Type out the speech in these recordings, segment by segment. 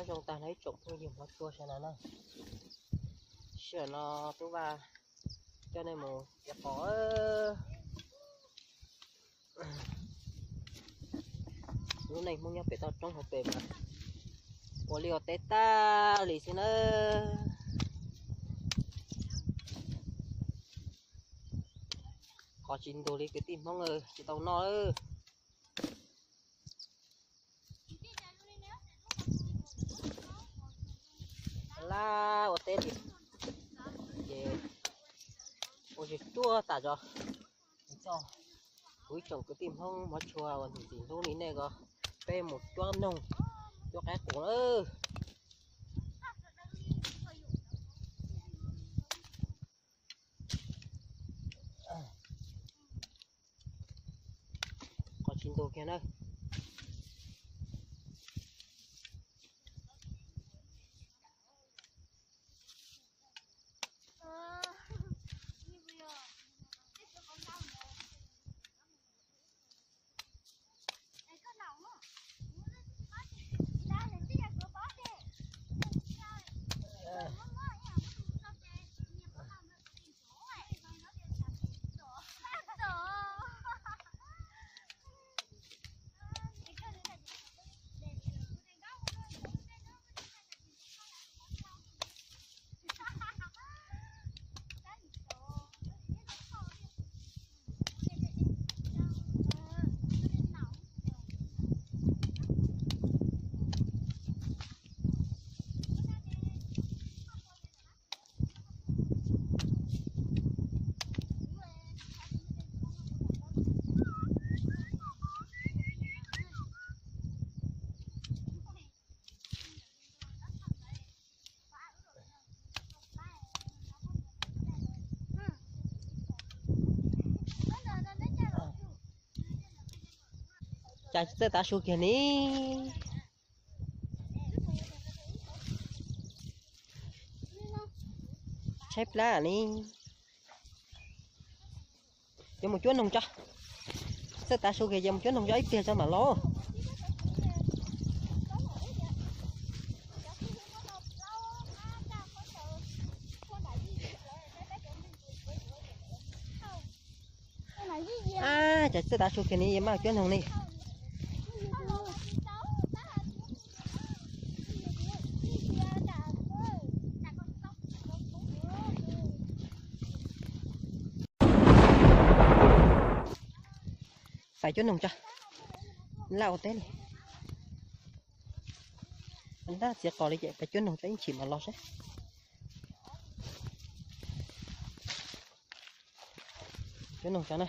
Zoo tag no ib tsoom phooj ywg hmov tshua sawv daws na, sij hawm no Tub Vaj coj nej mus txiav qos. Lub neej Hmoob nyob pem toj roob hauv pes mas ua liaj ua teb tag li xwb nawb. Qos tsis ntug li kwv tij Hmoob, tsis tau noj. Laj ua teb li ces ua tsis ruaj tas zog. Coj kuv ib tsoom kwv tij Hmoob hmov tshua uas ntxim hlub li nej ko, peb mus cuab noog, cuab qaib qus lawm. Qos tsis ntug kiag na. Cas txawj tav su kiag ni. Tshaib plab ni. Yuav mus cuab noog tso. Txawj tav su kiag ces mus cuab noog tso ib pliag tso mam los. Ab, cas txawj tav su kiag ni, yuav maj cuab noog ni. Pais cuab noog tso. Laj ua teb li. Ntab txiav qos li ces pais cuab noog tso ib chim mam los saib. Cuab noog tso na.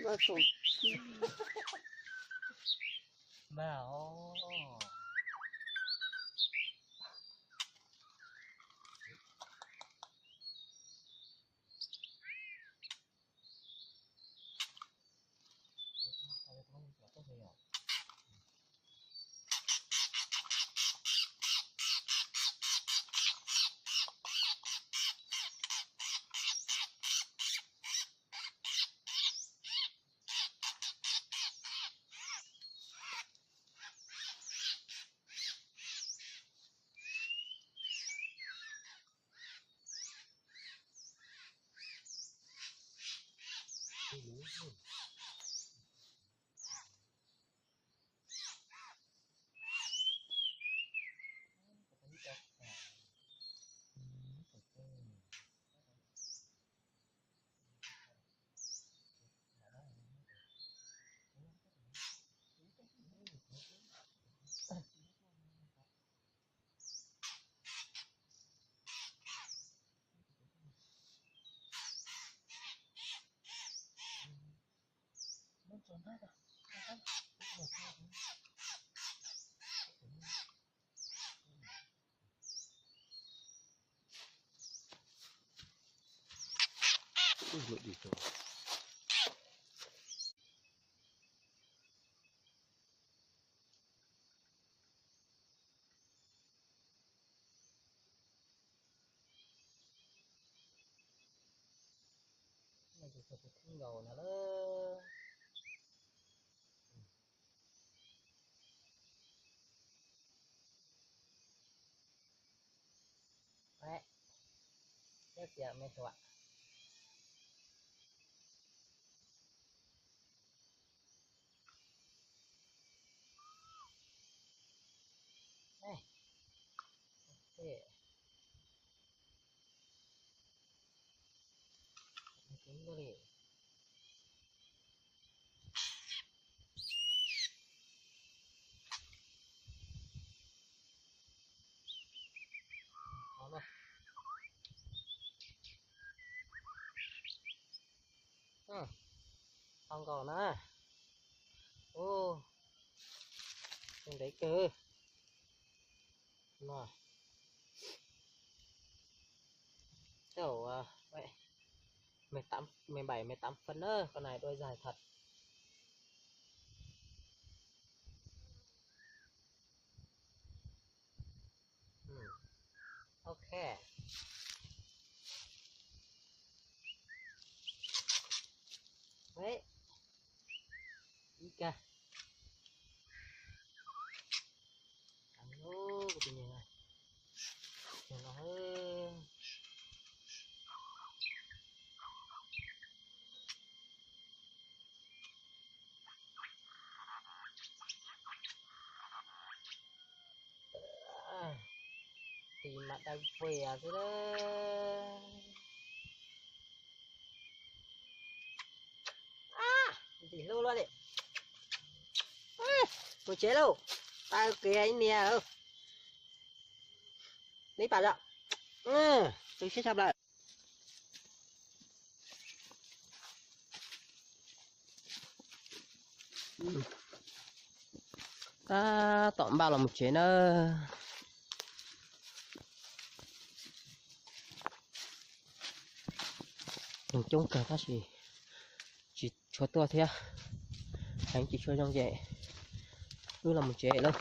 Mas os. Nkaus no lawm. Thiab tias me thuam. Tau nkaus na. Ub, ntev kawg no. Tau mười bảy, mười tám phần đó, con này đuôi dài thật. Ừ. Ok. Đấy. Ý kìa. Cắn lố của tụi mình này. Trường nó hơi Tis mas dawb vwm xwb na. Ntxim hlub luaj li. Mus tsev lauj. Tau kev ib niag. Neb pam zom. Tu siab tshaj plaws. Tab tom npaj los mus tsev na. Neeg coob kawg tab sis tsis tshua tuaj thiab, heev tsis tshua zoo ces wb los mus tsev lawm.